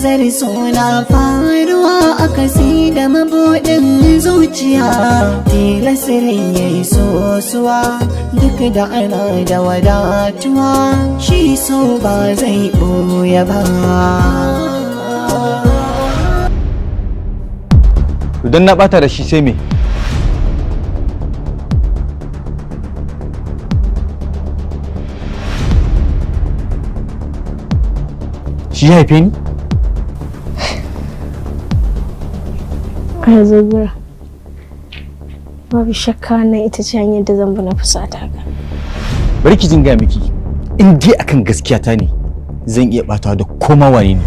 Izar suna faruwa a kasi da mabuɗin zuciya. Tilasirin ya yi sosuwa duk da ana da wadatuwa, shi so ba zai ɓoye ba. Idan na bata da shi sai me? Shi ya haife ni? A zubura. Babu shakka wannan ita ce hanyar da zan bi na fusata ka. Bari ki jin ga miki, in dai akan gaskiya ta ne, zan iya batawa da koma wane ne.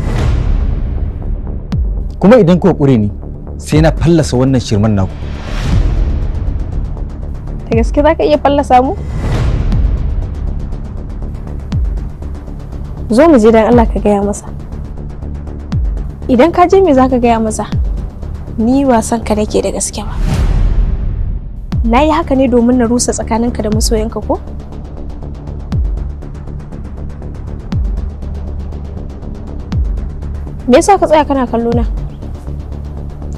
Kuma idan kuka kure ni, sai na fallasa wannan shirman naku. Da gaske za ka iya fallasa mu? Zo mu je don Allah ka gaya masa. Idan ka je me za ka gaya masa? Ni ba son ka nake da gaske ba. Na yi haka ne domin na rusa tsakaninka da masoyanka ko? Me yasa ka tsaya kana kallo na?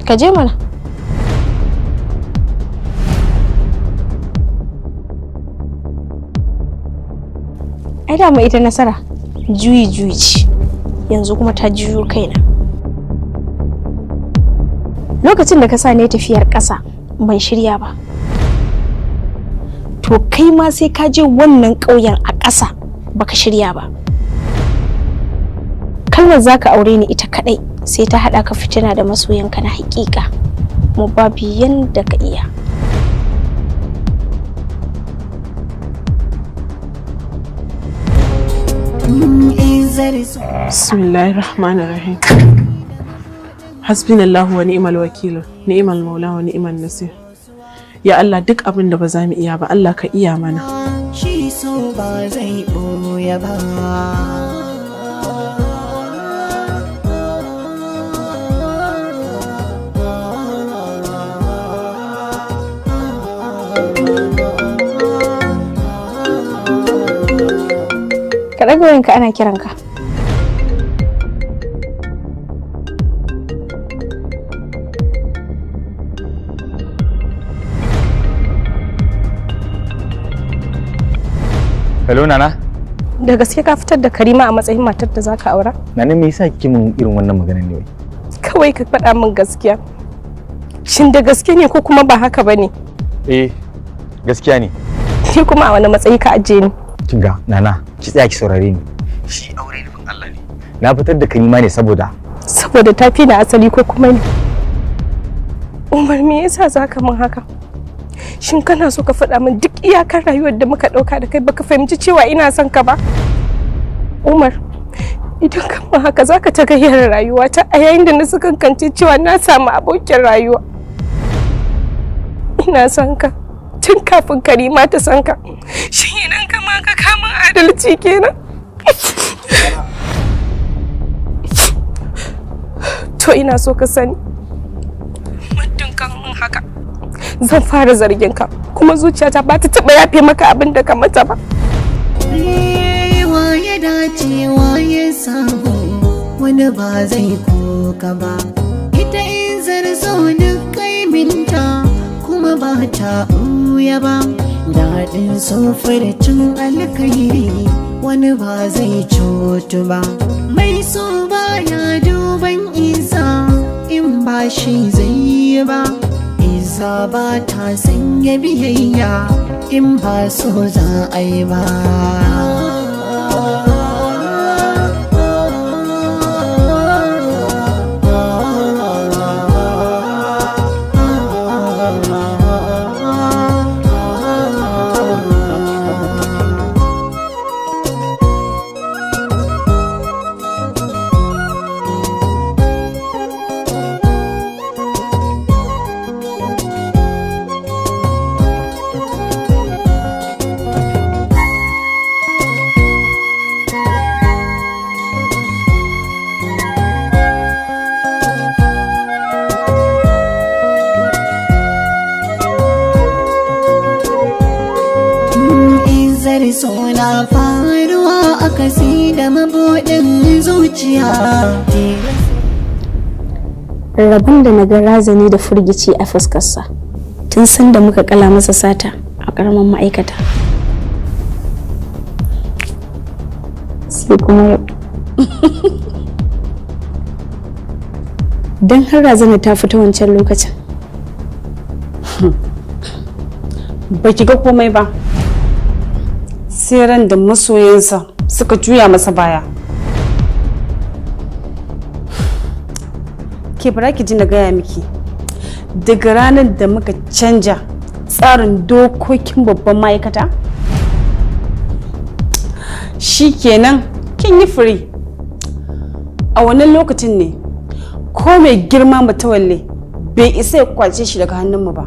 Ka je mana. Ai dama ita nasara juyi juyi ce, yanzu kuma ta juyo kaina. Lokacin da ka sa ne tafiyar ƙasa ban shirya ba. To kai ma sai ka je wannan ƙauyen a ƙasa baka shirya ba. Kalmar zaka aure ni ita kadai sai ta haɗa ka fitina da masoyanka na haƙiƙa. Mu babu yanda ka iya. Izar so Bismillahirrahmanirrahim. Hasbinallahu wa ni'mal wakil, ni'mal maula wa ni'mal nasir. Ya Allah, duk abin da ba za mu iya ba, Allah ka iya mana. Shi so ba zai ɓoye ba. Ka ɗaga wayanka ana kiranka. Hello, Nana. Da gaske ka fitar da Karima a matsayin matar da zaka aura? Nana, me yasa kike mun irin wannan maganar ne wai? Kawai ka faɗa min gaskiya. Shin da gaske ne ko kuma ba haka bane? Eh, gaskiya ne. Ni kuma a wani matsayi ka ajiye ni? Kinga Nana, ki tsaya ki saurare ni. Shi aure nufin Allah ne. Na fitar da Karima ne saboda Saboda ta fi na asali ko kuma ni? Umar, me yasa zaka min haka? Shin kana so ka faɗa min duk iyakar rayuwar da muka ɗauka da kai baka fahimci cewa ina son ka ba? Umar, idan ka min haka zaka ta gayyar rayuwata a yayin da na sakankance cewa na samu abokin rayuwa. Ina son ka tun kafin Karima ta san ka. Shin idan ka ma ka kama adalci kenan? To ina so ka sani, muddin kan min haka zan fara zargin ka, kuma zuciyata ba ta taɓa yafe maka abin da ka mata ba. Wa ya dace wa ya samu, wani ba zai koka ba. Ita in zarzo duk kaiminta kuma ba ta ɓuya ba. Daɗin cin alkairi wani ba zai cutu ba. Mai so ba ya duban isa in ba shi zai yi ba. Isa ba ta sanya biyayya in ba so za a yi ba. Izar suna faruwa akasi da mabuɗin zuciya. Rabon da na ga razani da furgici a fuskarsa tun sanda muka kala masa sata a ƙaramin ma'aikata, sai kuma yau, don har razana ta fita wancan lokacin. Ba ki ga komai ba sai ran da masoyansa suka juya masa baya. Ke, bara ki ji na gaya miki, daga ranar da muka canja tsarin dokokin babban ma'aikata, shi kenan kin yi free. A wannan lokacin ne ko mai girma Matawalle bai isa ya kwace shi daga hannunmu ba.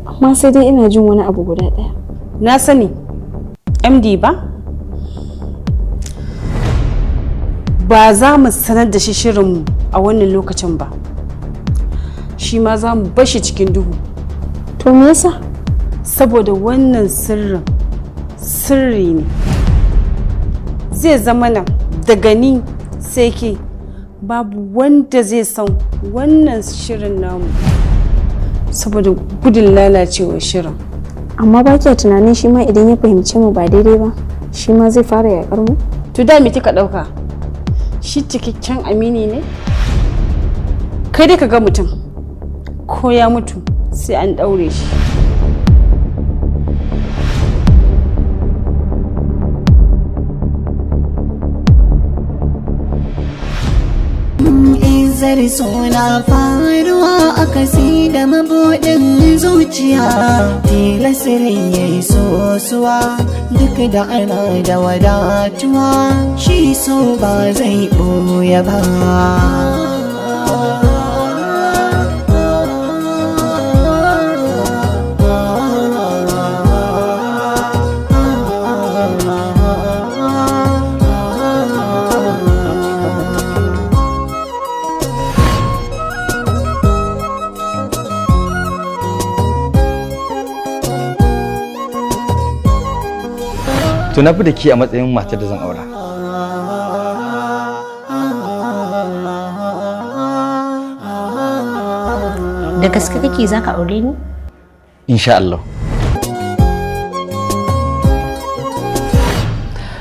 Amma sai dai ina jin wani abu guda ɗaya. Na sani, MD ba ba za mu sanar da shi shirinmu a wannan lokacin ba. Shi ma za mu bashi cikin duhu. To me yasa? Saboda wannan sirrin sirri ne, zai zama nan daga ni sai ke, babu wanda zai san wannan shirin namu, saboda gudun lalacewar shirin. Amma ba kya tunanin shi ma idan ya fahimce mu ba daidai ba, shi ma zai fara yakar mu? To da me kika dauka? Shi cikakken amini ne? Kai dai ka ga mutum ko ya mutu sai an daure shi. Izar suna faruwa akasi da mabuɗin zuciya. Tilasirin ya yi sosuwa duk da ana da wadatuwa, shi so ba zai ɓoye ba. To, na fi da ke a matsayin matar da zan aura. Da gaske kake zaka aure ni? Insha Allah.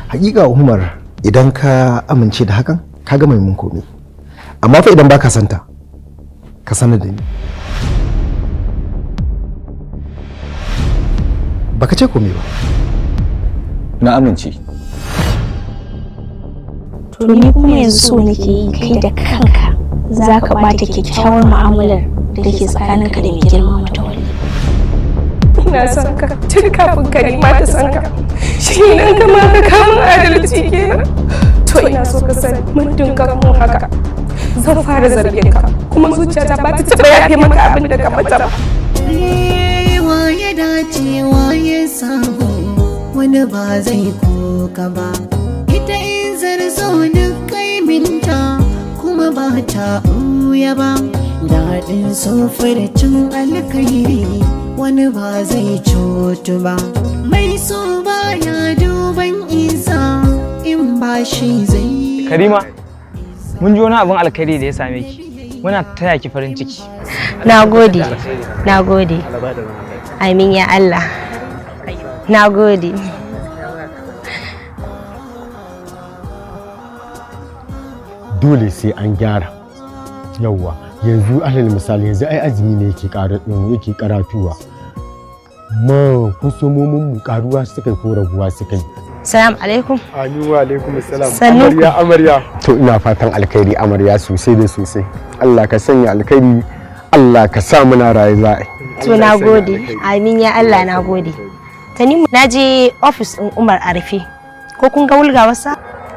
Hakika Umar, idan ka amince da hakan, ka gama mun komai. Amma fa idan baka santa, ka sanar da ni. Baka ce komai ba. Na amince. To ni kuma yanzu so nake yi kai da kanka za ka ɓata kyakkyawar mu'amalar da ke tsakaninka da mai girma Matawalle. Ina son ka tun kafin ka nema ta san ka. Shi nan ka ma ka kamun adalci kenan? To ina so ka sani, muddin ka mun haka, zan fara zargin ka, kuma zuciyata ba ta taɓa yafe maka abin da ka mata ba. Wa ya dace, wa ya samu, wani ba zai koka ba. Ita in zarzo duk kaiminta kuma ba ta ɓuya ba. Daɗin cin alkairi wani ba zai cutu ba. Mai so ba ya duban isa in ba shi zai Karima, mun ji wani abin alkhairi da ya same ki. Muna taya ki farin ciki. Na gode, na gode. Amin ya Allah. Na gode. Dole sai an gyara. Yawwa, yanzu alal misali, yanzu ai azumi ne yake yake karatuwa ma, kusomomin mu karuwa suka yi ko raguwa suka yi? Salam alaikum. Amin, wa alaikum salam. Sannu ku. Amarya, amarya. To ina fatan alkhairi amarya, sosai da sosai. Allah ka sanya alkhairi, Allah ka sa muna raye za a yi. To na gode. Amin ya Allah, na gode. Tanimu, na je ofis ɗin Umar a rufe. Ko kun ga wulgawarsa?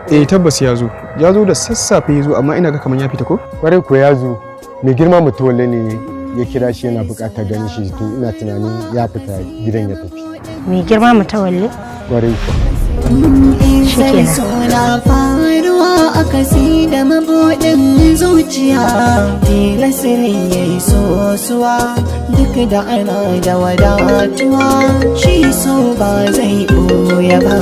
Eh, tabbas ya zo. Ya zo da sassafe ya zo, amma ina ga kamar ya fita ko? Kwarai ko ya zo. Mai girma Mutuwalle ne ya kira shi, yana buƙatar ganin shi. To ina tunanin ya fita gidan ya tafi. Mai girma Mutawalle? Kwarai ko. Shikenan. Suna faruwa akasi da mabuɗin zuciya. Tilasirin ya yi sosuwa duk Duk da ana da wadatuwa, shi so ba zai ɓoye ba.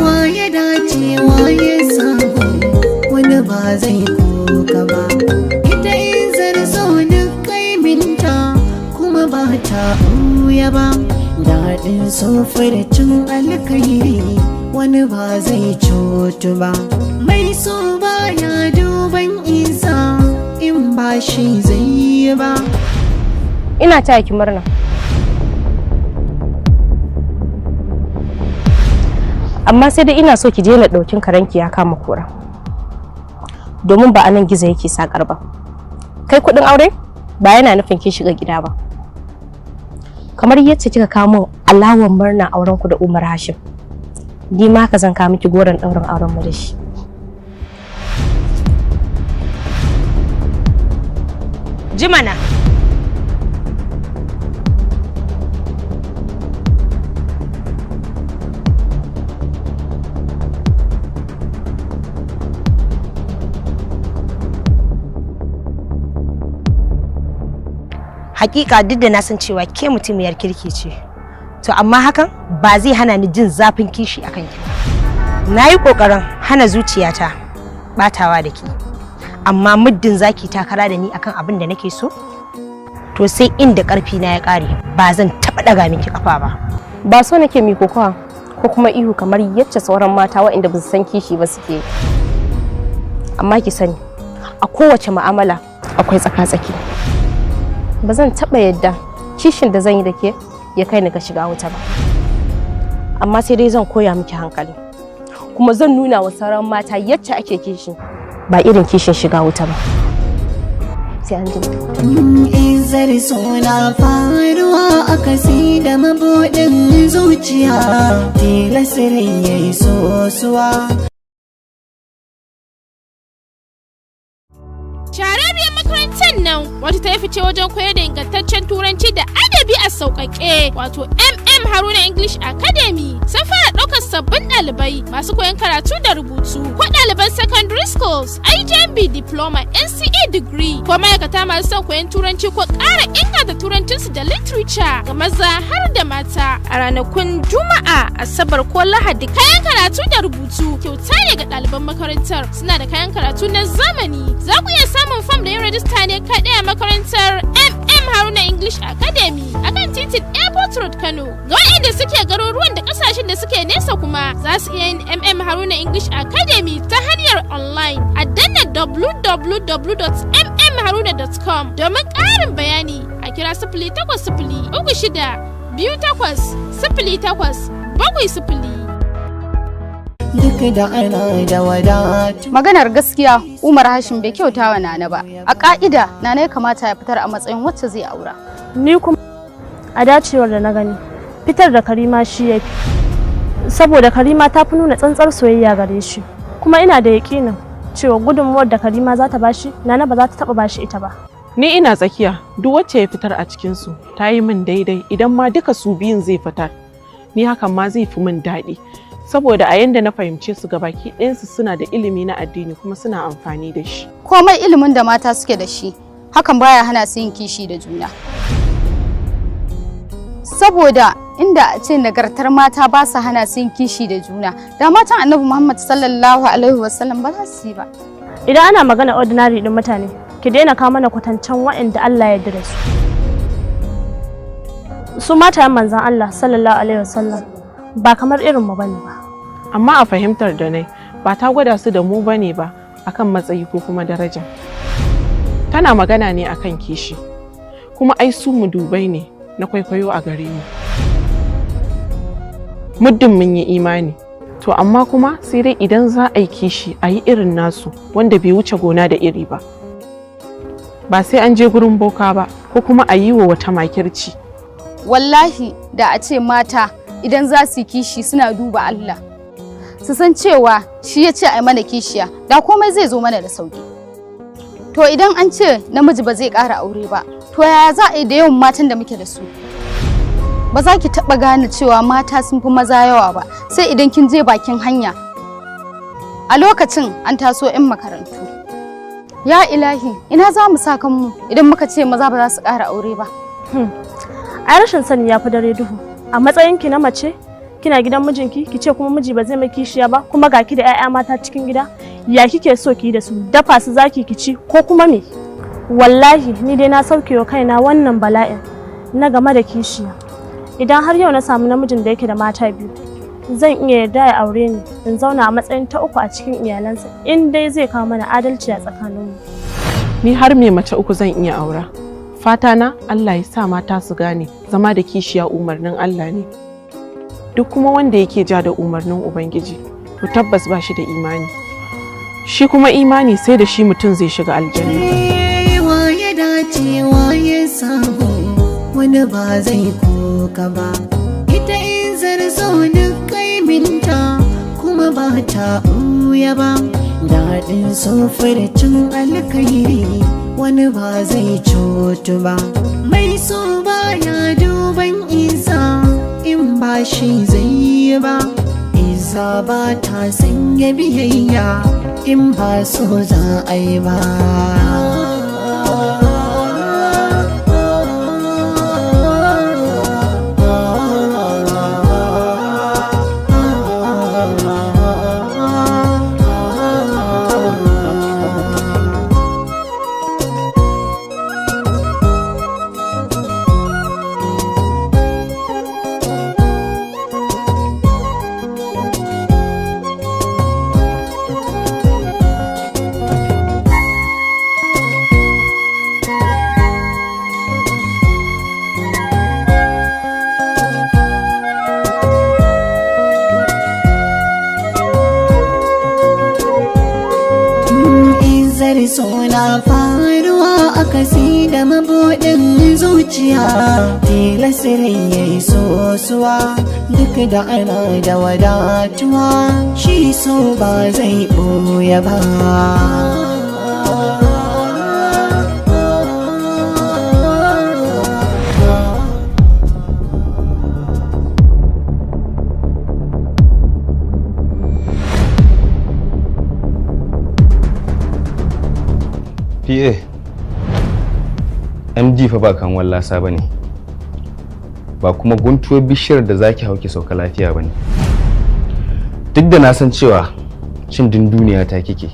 Wa ya dace, wa ya samu, wani ba zai koka ba. Ita in zarzo duk kaiminta, kuma ba ta ɓuya ba. Daɗin cin alkairi, wani ba zai cutu ba. Mai so ba ya duban isa in ba shi zai yi ba. Ina taya ki murna. Amma sai dai ina so ki daina ɗaukin karanki ya kama kora. Domin ba a nan gizo yake sakar ba. Kai kuɗin aure ba yana nufin kin shiga gida ba. Kamar yadda kika kawo min alawar murna auren ku da Umar Hashim, ni ma haka zan kawo miki goron ɗaurin auren mu da shi. Jimana. Hakika duk da na san cewa ke mutumiyar kirki ce, to amma hakan ba zai hana ni jin zafin kishi akan ki ba. Na yi kokarin hana zuciyata batawa da ke, amma muddin zaki takara da ni akan abin da nake so, to sai inda karfi na ya kare, ba zan taba daga miki kafa ba. Ba so nake mi kokawa ko kuma ihu kamar yacce sauran mata waɗanda ba su san kishi ba suke yi. Amma ki sani, a kowace mu'amala akwai tsaka-tsaki. Ba zan taɓa yadda kishin da zan yi da ke ya kai ni ga shiga wuta ba. Amma sai dai zan koya miki hankali, kuma zan nuna wa sauran mata yacce ake kishi, ba irin kishin shiga wuta ba. Sai an jima. Izar suna faruwa a kasi da mabuɗin zuciya, tilasirin ya yi sosuwa. Shahararriyar makarantar nan wata ta yi fice wajen koyar da ingantaccen turanci da adabi a sauƙaƙe, wato MM Haruna English Academy, sun fara ɗaukar sabbin ɗalibai masu koyon karatu da rubutu ko ɗaliban secondary schools, IJMB diploma, NCE degree, ko ma'aikata masu son koyon turanci ko ƙara inganta turancinsu da literature ga maza har da mata a ranakun Juma'a, Asabar ko Lahadi. Kayan karatu da rubutu kyauta ne ga ɗaliban makarantar. Suna da kayan karatu na zamani. Za ku iya samun fam da yin rajista ne kaɗai a makarantar MM Haruna English Academy a kan titin Airport Road, Kano. Ga waɗanda suke garuruwan da ƙasashen da suke nesa kuma, za su iya yin MM Haruna English Academy ta hanyar online a danna www.mmharuna.com. Domin ƙarin bayani a kira 08036280870. Duk da ana da wadatu. Maganar gaskiya, Umar Hashim bai kyauta wa Nana ba. A ka'ida, Nana ya kamata ya fitar a matsayin wacce zai aura. Ni kuma a dacewar da na gani, fitar da Karima shi ya fi. Saboda Karima ta fi nuna tsantsar soyayya gare shi. Kuma ina da yaƙinin cewa gudunmuwar da Karima za ta bashi, Nana ba za ta taɓa bashi ita ba. Ni ina tsakiya, duk wacce ya fitar a cikinsu ta yi min daidai. Idan ma duka su biyun zai fitar, ni hakan ma zai fi min daɗi. Saboda a yanda na fahimce su, gabaki ɗayansu suna da ilimi na addini kuma suna amfani da shi. Komai ilimin da mata suke da shi, hakan baya hana su yin kishi da juna. Saboda inda a ce nagartar mata ba su hana su yin kishi da juna, da matan Annabi Muhammad sallallahu alaihi wasallam ba za su yi ba. Idan ana magana ordinary din mutane, ki daina kawo mana kwatancen waɗanda Allah ya yarda da su. Su matayen manzon Allah sallallahu alaihi wasallam ba kamar irin mu bane ba. Amma a fahimtar da nai, ba ta gwada su da mu bane ba akan matsayi ko kuma daraja. Tana magana ne akan kishi. Kuma ai su mu dubai ne na kwaikwayo a gare mu, muddin mun yi imani. To amma kuma sai dai idan za a yi kishi, a yi irin nasu wanda bai wuce gona da iri ba. Ba sai an je gurin boka ba ko kuma a yi wa wata makirci. Wallahi da a ce mata idan za su yi kishi suna duba Allah. Su san cewa shi ya ce a mana kishiya, da komai zai zo mana da sauki. To idan an ce namiji ba zai ƙara aure ba, to yaya za a yi da yawan matan da muke da su? Ba za ki taɓa gane cewa mata sun fi maza yawa ba, sai idan kin je bakin hanya. A lokacin an taso 'yan makarantu. Ya ilahi, ina za mu sa kanmu idan muka ce maza ba za su ƙara aure ba? Ai rashin sani ya fi dare duhu. A matsayinki na mace, kina gidan mijinki, ki ce kuma miji ba zai mai kishiya ba, kuma ga ki da 'ya'ya mata cikin gida, ya kike so ki yi da su? Dafa su zaki ki ci ko kuma me? Wallahi ni dai na sauke wa kaina wannan bala'in na game da kishiya. Idan har yau na samu namijin da yake da mata biyu, zan iya yarda ya aure ni in zauna a matsayin ta uku a cikin iyalansa in dai zai kawo mana adalci a tsakaninmu. Ni har mai mace uku zan iya aura. Fata na Allah ya sa mata su gane zama da kishiya umarnin Allah ne. Duk kuma wanda yake ja da umarnin Ubangiji, to tabbas ba shi da imani. Shi kuma imani sai da shi mutum zai shiga aljanna. Wa ya dace wa ya samu, wani ba zai koka ba. Ita in zarzo duk kaiminta kuma ba ta ɓuya ba. Daɗin cin alkairi wani ba zai cutu ba. Mai so baya duban isa in ba shi zai yi ba. Isa ba ta sanya biyayya in ba so za a yi ba. Suna faruwa a kasi da mabuɗin zuciya, tilasirin ya yi sosuwa duk da ana da wadatuwa, shi so ba zai ɓoye ba. PA, MD fa ba kan wallasa ba ne, ba kuma guntuwar bishiyar da zaki hau ki sauka lafiya ba ne. Duk da na san cewa cin dunduniya ta kike,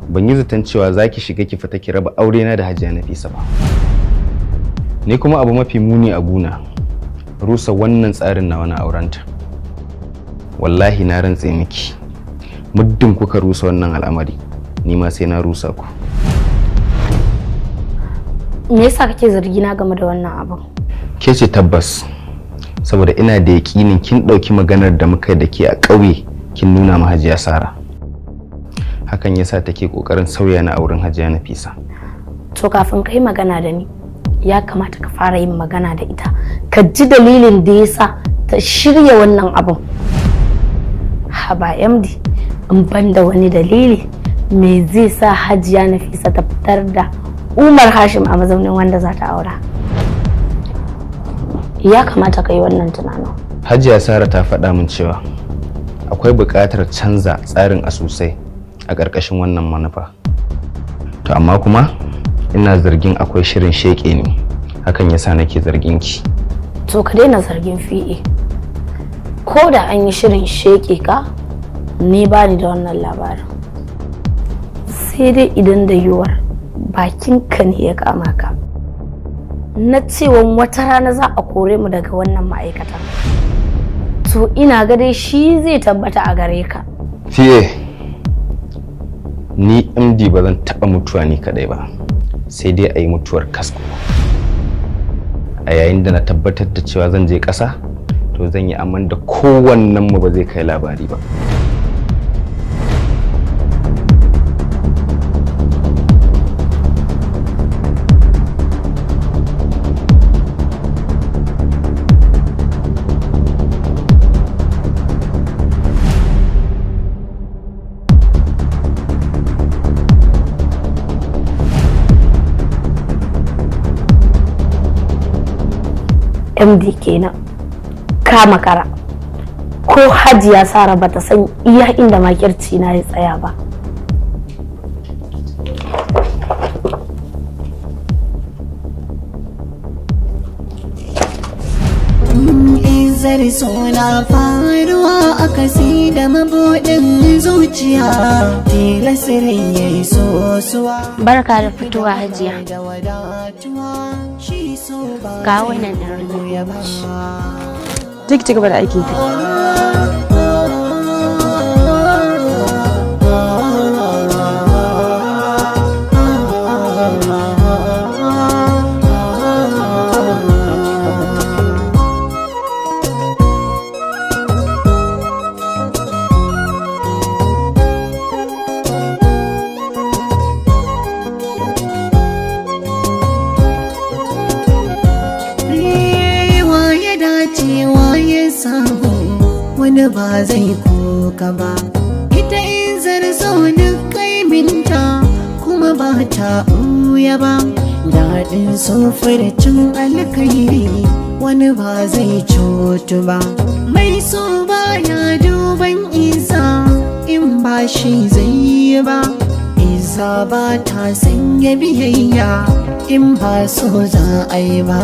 ban yi zaton cewa zaki shiga ki fita ki raba aure na da Hajiya Nafisa ba. Ni kuma abu mafi muni a guna, rusa wannan tsarin nawa na aurenta. Wallahi na rantse miki, muddin kuka rusa wannan al'amari, ni ma sai na rusa ku. Me yasa kake zargi na game da wannan abin? Ke ce tabbas, saboda ina da yaƙinin kin ɗauki maganar da muka da ke a ƙauye kin nuna ma Hajiya Sara. Hakan yasa take ƙoƙarin sauya na auren Hajiya Nafisa. To kafin kai magana da ni, ya kamata ka fara yin magana da ita. Ka ji dalilin da yasa ta shirya wannan abin. Haba MD, in ban da wani dalili, me zai sa Hajiya Nafisa ta fitar da Umar Hashim a mazaunin wanda za ta aura? Ya kamata ka yi wannan tunanin. Hajiya Sara ta faɗa min cewa akwai buƙatar canza tsarin asusai a ƙarƙashin wannan manufa. To amma kuma ina zargin akwai shirin sheƙe ne, hakan yasa nake zargin ki. To ka daina zargin fi'e. Ko da an yi shirin sheƙe ka, ni ba ni da wannan labarin. Sai dai idan da yiwuwar bakinka ne ya kama ka na cewa wata rana za a kore mu daga wannan ma'aikatan, to ina ga dai shi zai tabbata a gare ka. Fiye, ni MD ba zan taɓa mutuwa ni kaɗai ba, sai dai a yi mutuwar kasko. A yayin da na tabbatar da cewa zan je ƙasa, to zan yi aman da kowannen mu ba zai kai labari ba. MD kenan, ka makara. Ko Hajiya Sara bata san iya inda makirci na ya tsaya ba. Izar suna faruwa a kasi da mabuɗin zuciya, tilasirin ya yi sosuwa. Barka da fitowa, Hajiya. Ga wannan ɗan. Je ki ci gaba da aikin ki. Wa ya dace, wa ya samu, wani ba zai koka ba. Ita in zarzo duk kaiminta kuma ba ta ɓuya ba. Daɗin cin alkairi wani ba zai cutu ba. Mai so ba ya duban isa in ba shi zai yi ba. Isa ba ta sanya biyayya in ba so za a yi ba.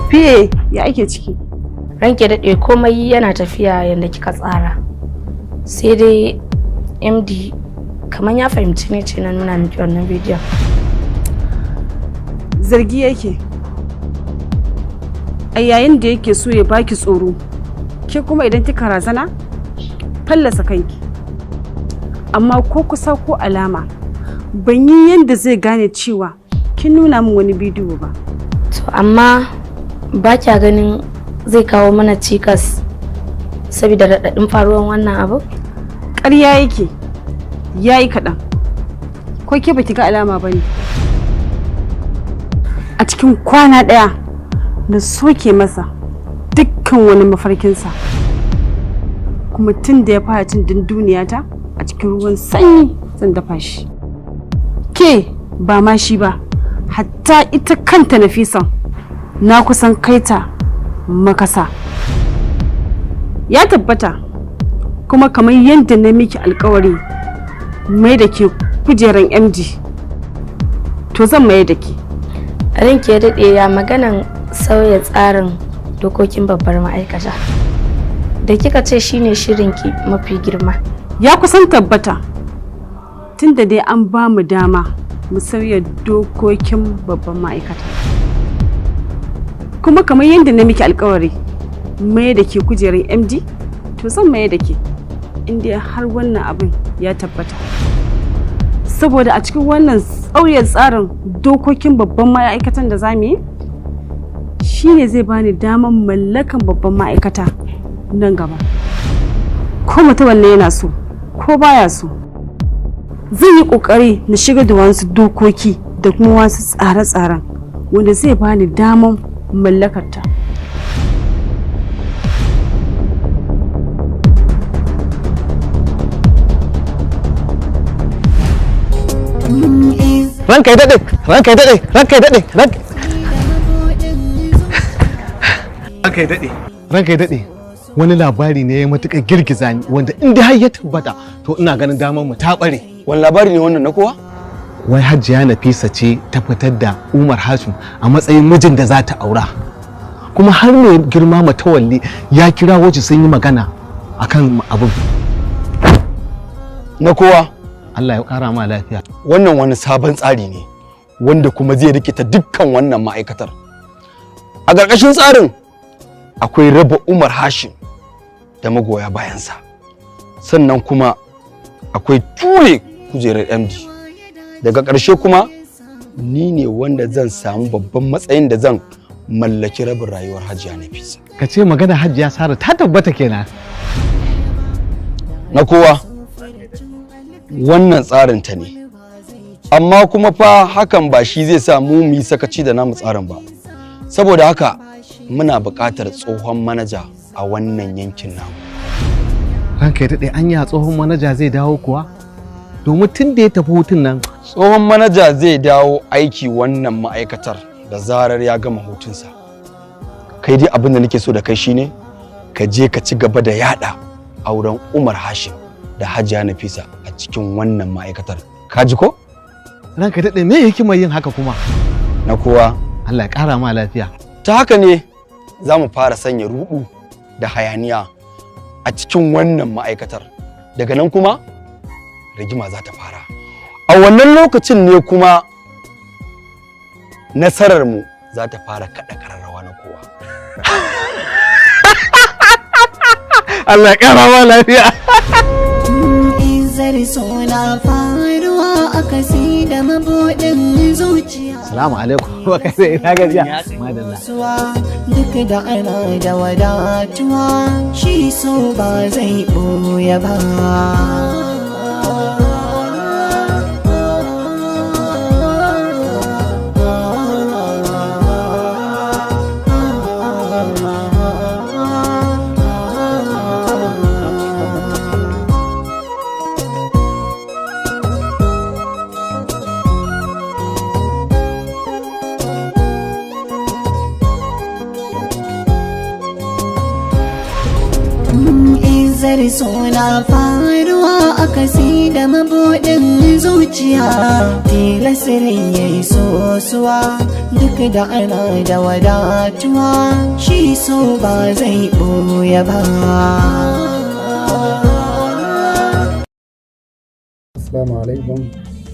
Fiye ya ake ciki? Ranke daɗe, komai yana tafiya yadda kika tsara. Sai dai MD kamar ya fahimci ne ce na nuna miki wannan bidiyon. Zargi yake. A yayin da yake so ya baki tsoro, ke kuma idan kika razana, fallasa kanki. Amma ko kusa ko alama, ban yi yadda zai gane cewa kin nuna min wani bidiyo ba. To amma ba kya ganin zai kawo mana cikas saboda raɗaɗin faruwan wannan abu? Ƙarya yake, ya yi kaɗan. Ko ke baki ga alama ba ne? A cikin kwana ɗaya na soke masa dukkan wani mafarkinsa. Kuma tun da ya fara cin dunduniyata a cikin ruwan sanyi zan dafa shi. Ke ba ma shi ba, hatta ita kanta Nafisan na kusan kaita makasa. Ya tabbata kuma kamar yadda na miki alkawari mai da ke kujeran MD, to zan mai da ke. Ranke ya daɗe, ya maganan sauya tsarin dokokin babbar ma'aikata da kika ce shine shirinki mafi girma? Ya kusan tabbata, tunda dai an ba mu dama mu sauya dokokin babban ma'aikata. Kuma kamar yadda na miki alkawari mai da ke kujerar MD, to zan mai da ke inda har wannan abin ya tabbata. Saboda a cikin wannan tsauyen tsarin dokokin babban ma'aikatan da za mu yi shine zai bani damar mallakan babban ma'aikata nan gaba. Ko mutumin ne yana so ko baya so, zan yi kokari na shiga da wasu dokoki da kuma wasu tsare-tsaren wanda zai bani damar mallakarta. Ranka ya daɗe, ranka ya daɗe, ranka ya daɗe, ranka ya daɗe, ranka ya daɗe. Wani labari ne ya matuƙar girgiza ni wanda in dai har ya tabbata, to ina ganin damar mu ta ɓare. Wani labari ne wannan na kowa? Wai Hajiya Nafisa ce ta fitar da Umar Hashim a matsayin mijin da za ta aura. Kuma har mai girma Matawalli ya kira waje sun yi magana akan abin. Na kowa? Allah ya ƙara ma lafiya. Wannan wani sabon tsari ne wanda kuma zai rikita dukkan wannan ma'aikatar. A ƙarƙashin tsarin akwai raba Umar Hashim da magoya bayansa. Sannan kuma akwai ture kujerar MD. Daga ƙarshe kuma ni ne wanda zan samu babban matsayin da zan mallaki rabin rayuwar Hajiya Nafisa. Ka ce magana Hajiya Sara ta tabbata kenan. Na kowa, wannan tsarin ta ne. Amma kuma fa hakan ba shi zai sa mu yi sakaci da namu tsarin ba. Saboda haka muna buƙatar tsohon manaja a wannan yankin namu. Ranka ya daɗe, anya tsohon manaja zai dawo kuwa? Domin tun da ya tafi hutun nan. Tsohon manaja zai dawo aiki wannan ma'aikatar da zarar ya gama hutunsa. Kai dai abin da nake so da kai shine ka je ka ci gaba da yada auren Umar Hashim da Hajiya Nafisa a cikin wannan ma'aikatar. Ka ji ko? Ranka daɗe, me hikimar yin haka kuma? Na kowa. Allah ya ƙara ma lafiya. Ta haka ne za mu fara sanya ruɗu da hayaniya a cikin wannan ma'aikatar. Daga nan kuma rigima za ta fara. A wannan lokacin ne kuma nasararmu za ta fara kaɗa ƙararrawa na kowa. Allah ya ƙara ma lafiya. Izar suna faruwa a kasi da mabuɗin zuciya. Salamu alaikum. Baka sai ina gajiya. Madalla. Duk da ana da wadatuwa, shi so ba zai ɓoye ba. Izar suna faruwa a kasi da mabuɗin zuciya, tilasirin ya yi sosuwa duk da ana da wadatuwa, shi so ba zai ɓoye ba. Assalamu alaikum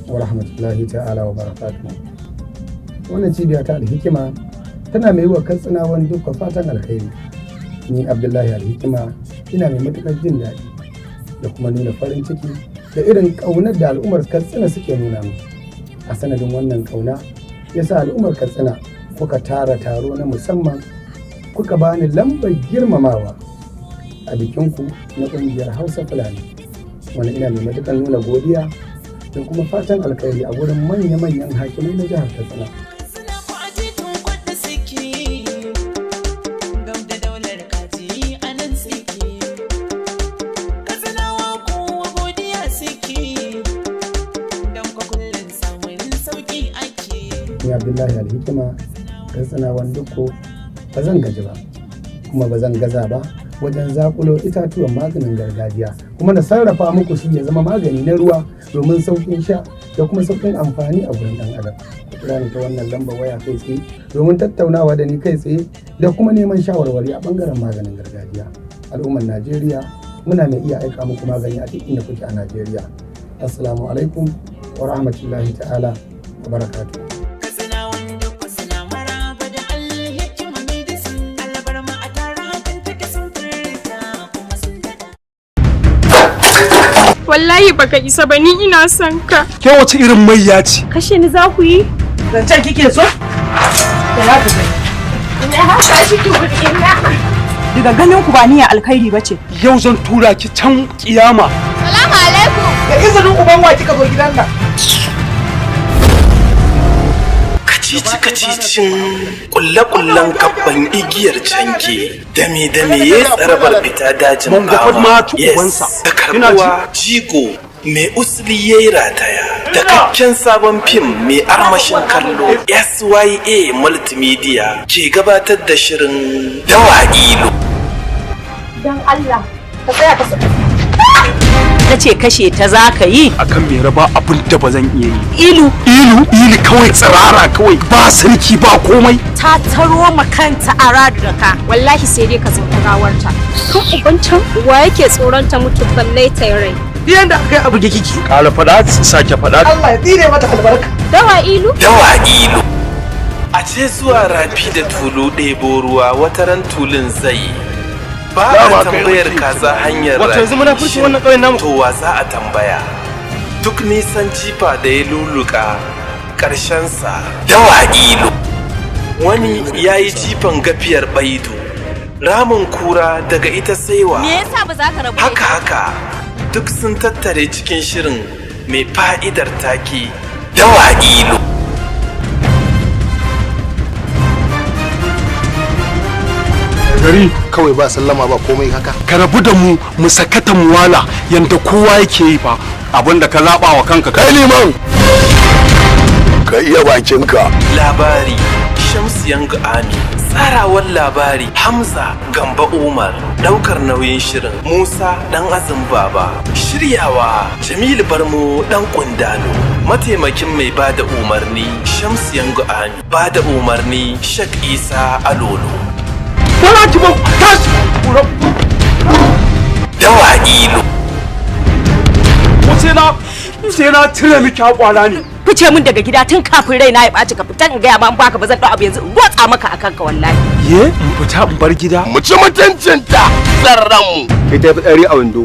wa rahmatullahi ta'ala wa barakatuhu. Wannan cibiya ta Alhikima tana mai wa Katsinawan dukkan fatan alkhairi. Ni Abdullahi Alhikima ina mai matuƙar jin daɗi da kuma nuna farin ciki da irin ƙaunar da al'ummar Katsina suke nuna mu. A sanadin wannan ƙauna ya sa al'ummar Katsina kuka tara taro na musamman, kuka bani lambar girmamawa a bikinku na ƙungiyar Hausa Fulani. Wani ina mai matuƙar nuna godiya da kuma fatan alkhairi a gurin manya-manyan hakimai na jihar Katsina. Ni Abdullahi Alhikima, Katsinawan Dukko, ba zan gaji ba kuma ba zan gaza ba wajen zakulo itatuwan maganin gargajiya kuma na sarrafa muku shi ya zama magani na ruwa domin sauƙin sha da kuma sauƙin amfani a gurin ɗan adam. Ku kira ni ta wannan lambar waya kai tsaye domin tattaunawa da ni kai tsaye da kuma neman shawarwari a ɓangaren maganin gargajiya. Al'ummar Najeriya, muna mai iya aika muku magani a duk inda kuke a Najeriya. Assalamu alaikum wa rahmatullahi ta'ala wa barakatuh. Wallahi baka isa ba, ni ina son ka. Ke wace irin mayya ce? Kashe ni za ku yi? Zancen kike so? Da za ku gani. Ina haka shi ki wuri na. Daga ganin ku ba niyyar alkhairi ba ce. Yau zan tura ki can kiyama. Salamu alaikum. Da izinin uban wa kika zo gidan nan? Kacici kacicin kulle-kullen kabban igiyar canke, dame dame ya tsarabar fita dajin bawa, yes, da karbuwa jigo mai usli ya yi rataya, dakakken sabon fim mai armashin kallo. SYA Multimedia ke gabatar da shirin Dawa Ilu. Don Allah ka tsaya ka Ta ce kashe ta za ka yi. Akan me raba abin da ba zan iya yi. Ilu. Ilu, ilu kawai tsirara kawai ba sarki ba komai. Ta taro ma kanta a radu da ka. Wallahi sai dai ka zanta gawarta. Tun uban can wa yake tsoron ta mutu balle ta yi rai. Biyan da aka yi abu kiki. Kala faɗa, sake faɗa. Allah ya tsire mata albarka. Dawa Ilu. Dawa Ilu. A ce zuwa rafi da tulu ɗebo ruwa, wataran tulun zai ba a tambayar kaza hanyar. Wato yanzu muna furci wannan ƙauyen namu. To wa za a tambaya? Duk nisan jifa da ya luluka ƙarshensa Dawa Ilu. Wani ya yi jifan gafiyar baidu, ramin kura daga ita saiwa. Me yasa ba za ka rabu? Haka haka duk sun tattare cikin shirin mai fa'idar take, Dawa Ilu. Gari kawai ba sallama ba komai haka. Ka rabu da mu mu sakata mu wala yanda kowa yake yi fa. Abinda ka zaba wa kanka kai liman. Ka iya bakinka. Labari Shamsiyan Ami, tsarawar labari Hamza Gamba Umar, daukar nauyin shirin Musa Dan Azum Baba, shiryawa Jamilu Barmo Dan Kundalo, mataimakin mai bada umarni Shamsiyan Ami, bada umarni Shek Isa Alolo. Dawa Ilu. Sai na cire miki hakwara ne. Fice min daga gida tun kafin raina ya ɓaci, ka fita in gaya ma, in baka ba zan ɗau abu yanzu in rotsa maka akan ka wallahi. Ye, in fita in bar gida. Mu ci mutuncinta tsarran mu. Kai ta fitsari a wando.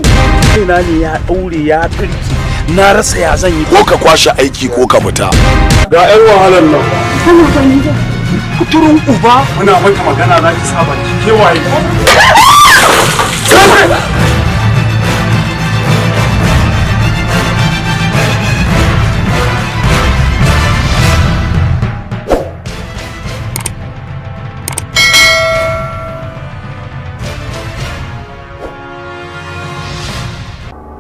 Kaina ne ya ɗaure ya tsirki. Na rasa ya zan yi. Ko ka kwashe aiki ko ka fita. Ga 'yan wahalar nan. Kuturun uba. Muna maka magana za ki saba ki kewaye.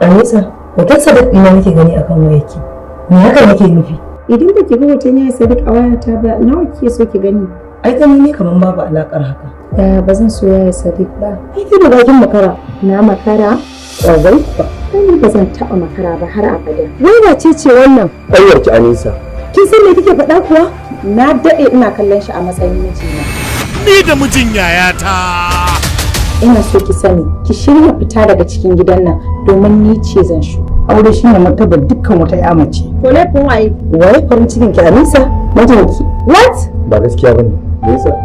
Anisa, hoton Sadiq ɗina nake gani akan wayarki. Me hakan yake nufi? Idan baki ga hoton yayi Sadiq a wayata ba, nawa kike so ki gani? Ai gani ne kaman babu alakar haka. Ya ba zan so yayi Sadiq ba. Ai ki da bakin makara. Na makara? Ƙwarai kuwa. Ai ba zan taɓa makara ba har abada. Wai wace ce wannan? Ƙanwarki Anisa. Kin san me kike faɗa kuwa? Na daɗe ina kallon shi a matsayin mijina. Ni da mijin yayata. Ina so ki sani, ki shirya fita daga cikin gidan nan domin ni ce zan shu. Aure shine martabar dukkan wata ƴa mace. To laifin waye? Waye farin cikin ki Anisa? Mijinki. What? Ba gaskiya bane. Me yasa?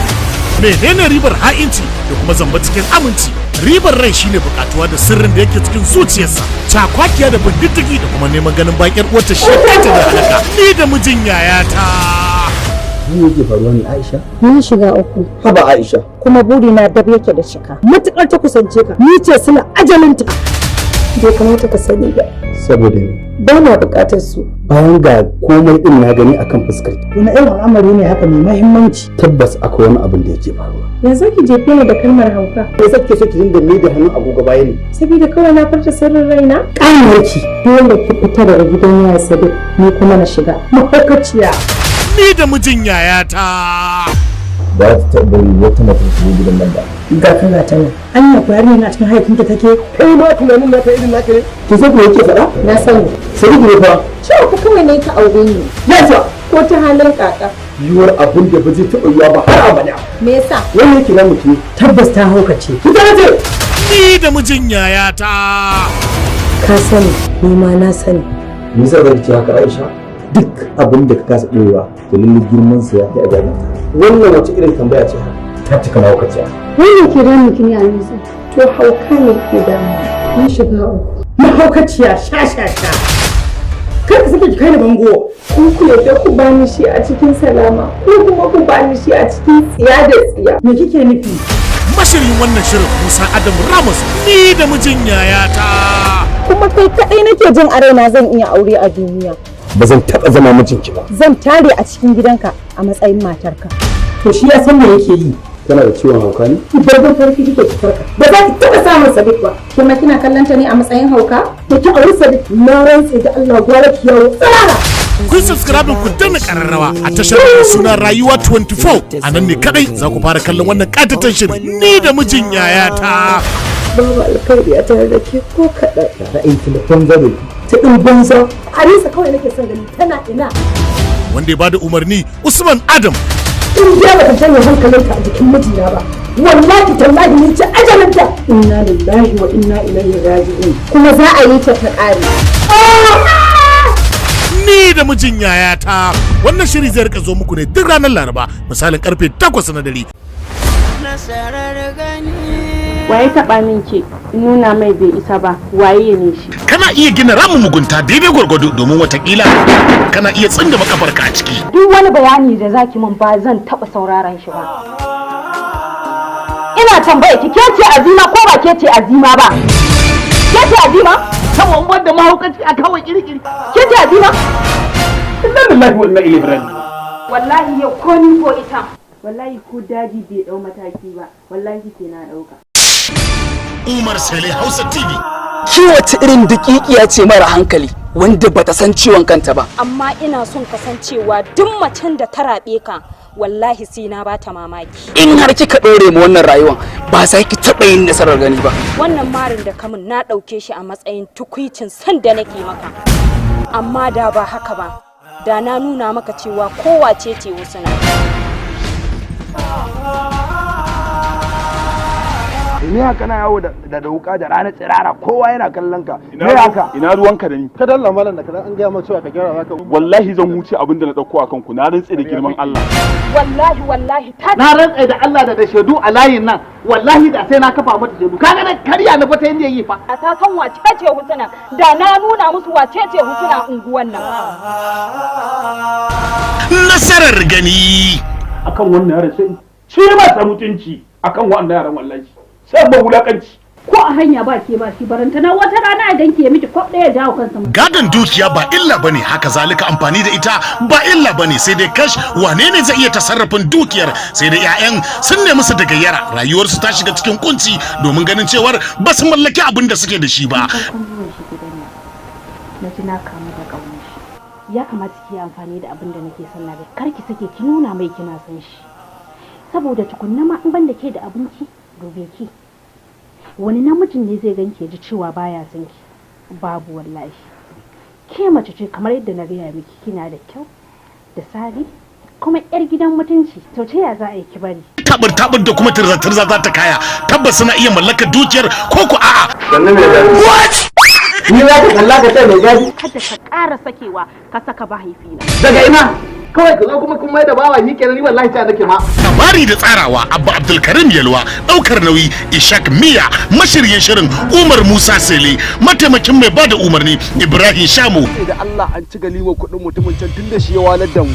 Menene ribar ha'inci da kuma zamba cikin aminci? Ribar rai shine bukatuwa da sirrin da yake cikin zuciyarsa. Cakwakiya da bin diddigi da kuma neman ganin bakin uwarta shi kanta da halaka. Ni da mijin yayata. Me yake faruwa ne Aisha? Na shiga uku. Haba Aisha. Kuma burina dab yake da cika. Matukar ta kusance ka, ni ce sila ajalinta. Bai kamata ka sani ba. Saboda me? Ba na bukatar su. Bayan ga komai din na gani akan fuskar ki. Wani irin al'amari ne haka mai muhimmanci? Tabbas akwai wani abin da yake faruwa. Yanzu ki jefe ni da kalmar hauka. Me yasa kike so ki dinga mai da hannun agogo baya ne? Saboda kawai na farta sirrin raina. Ƙanwarki dole ki fita daga gidan yaya Sadiq ni kuma na shiga. Mahaukaciya. Ni da mijin yayata. Ba ta taɓa bari wata mace ta shigo gidan nan ba. Ga ka ga ta nan. Anya ko yarinya na cikin hayyacinta take? Kai ma tunanin naka irin naka ne? Ki san me yake faɗa? Na sani. Sadiq ne fa. Cewa ku kawai ne ka aure ni. Yasa. Ko ta halin kaka. Yiwuwar abin da ba zai taɓa yiwuwa ba har abada. Me yasa? Wannan yake namu ki. Tabbas ta haukace. Ki ce. Ni da mijin yayata. Ka sani, ni ma na sani. Me yasa zaki ce haka Aisha? Duk abin da ka kasa ɗorewa to lalle girman sa ya kai a jami'a. Wannan wace irin tambaya ce haka? Ta cika mahaukaciya. Wannan ke damun ki ne Anisa? To hauka ne ke damu. Na shiga uku. Mahaukaciya sha sha sha. Kar ka sake ki kai ni bango. Ku ku yadda ku bani shi a cikin salama ko kuma ku bani shi a cikin tsiya da tsiya. Me kike nufi? Mashirin wannan shirin Musa Adam Ramos, ni da mijin yayata. Kuma kai kadai nake jin a raina zan iya aure a duniya. Ba zan taɓa zama mijinki ba. Zan tare a cikin gidanka a matsayin matarka. To shi ya san me yake yi. Tana da ciwon hauka ne? Babban farki kike ki farka. Ba za ki taɓa samun Sadiq ba. Kuma kina kallon ta ne a matsayin hauka? Da ki auri Sadiq na rantse da Allah gwara ki yawo tsirara. Kun subscribe ku danna kararrawa a tashar mai suna Rayuwa 24, a nan ne kadai za ku fara kallon wannan katatan shirin Ni da mijin yayata. Babu alkhairi a tare da ke ko kaɗan. Ra'ayin ki na banza ne. Ta ɗin banza. Anisa kawai nake son gani tana ina. Wanda ya bada umarni Usman Adam. In dai baka janye hankalinka a jikin mijina ba, wallahi tallahi ni ce ajalinta. Inna lillahi wa inna ilaihi raji'un. Kuma za a yi ta ta ƙare. Ni da mijin yayata. Wannan shiri zai rika zo muku ne duk ranar Laraba misalin karfe 8 na dare. Waye taɓa min ke nuna mai bai isa ba, waye ne shi? Kana iya gina ramin mugunta daidai gwargwado domin watakila kana iya tsinda makafarka a ciki. Duk wani bayani da zaki min ba zan taɓa sauraron shi ba. Ina tambaya ki, ke ce Azima ko ba ke ce Azima ba? Ke ce Azima? Saboda wanda mahaukaci a kawai kirkiri. Ke ce Azima? Inna lillahi wa inna ilaihi raji'un. Wallahi yau ko ni ko ita. Wallahi ko daji bai dau mataki ba, wallahi sai na dauka. Umar Sele Hausa TV. Ki wace irin dakikiya ce mara hankali wanda bata san ciwon kanta ba? Amma ina son kasancewa duk macen da ta raɓe ka, wallahi sai na bata mamaki. In har kika ɗore mu wannan rayuwan, ba za ki taɓa yin nasarar gani ba. Wannan marin da kamun na ɗauke shi a matsayin tukwicin san da nake maka. Amma da ba haka ba, da na nuna maka cewa kowace ce Husna. Me haka na yawo da wuka da rana tsirara, kowa yana kallon ka? Me haka? Ina ruwanka da ni? Ka dalla malam da kadan an gaya ma cewa ka gyara zaka. Wallahi zan huce abin da na dauko akan ku, na rantse da girman Allah. Wallahi wallahi ta Na rantse da Allah da shaidu a layin nan, wallahi da sai na kafa mata shaidu. Kaga na karya na fata yanda yi fa. Ta san wace ce Husna, da na nuna musu wace ce Husna unguwan nan. Nasarar gani. Akan wannan yaran sai ci masa mutunci, akan wannan yaran wallahi sai ba wulakanci. Ko a hanya ba ke ba shi, barantana wata rana idan ke miki kwab ɗaya jawo kansa. Gadon dukiya ba illa bane, haka zalika amfani da ita ba illa bane, sai dai kash, wane ne zai iya tasarrafin dukiyar? Sai da 'ya'yan sun nemi su daga yara, rayuwarsu ta shiga cikin kunci domin ganin cewar ba su mallaki abin da suke da shi ba. Farkon zuwan shi gidan nan na ji na kamu da ƙaunar shi. Ya kamata ki yi amfani da abin da nake son na ga, kar ki sake ki nuna mai kina son shi, saboda tukunna ma in ban da ke da abinci dube ki, wani namijin ne zai ganki ya ji cewa baya son ki? Babu wallahi. Ke mace ce kamar yadda na gaya miki, kina da kyau da sari kuma yar gidan mutunci, to ta ya za a yi ki bari? Tabar tabar da kuma tirza tirza za ta kaya, tabbas suna iya mallakar dukiyar ko ku a'a? What? Ni za ka kalla ka ce mai gadi? Kada ka ƙara sakewa ka saka mahaifina. Daga ina? Kawai ka zo kuma kun mai da bawa ni kenan, ni wallahi ta nake ma. Labari da tsarawa Abba Abdulkarim Yalwa, daukar nauyi Ishak Miya, mashiryin shirin Umar Musa Sele, mataimakin mai bada umarni Ibrahim Shamu. Da Allah an ci galima kuɗin mutumin can tun da shi ya walar da mu.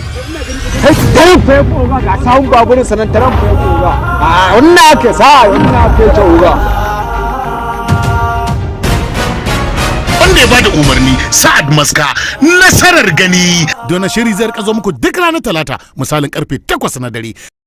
Kai taran fa ya koga, ga sahun baburin sanan, taran fa ya koga. A wannan ake sa, wannan ake ta uga. Wanda ya bada umarni Sa'ad Maska. Nasarar gani. Dona shiri zai rika zo muku duk ranar Talata misalin karfe 8 na dare.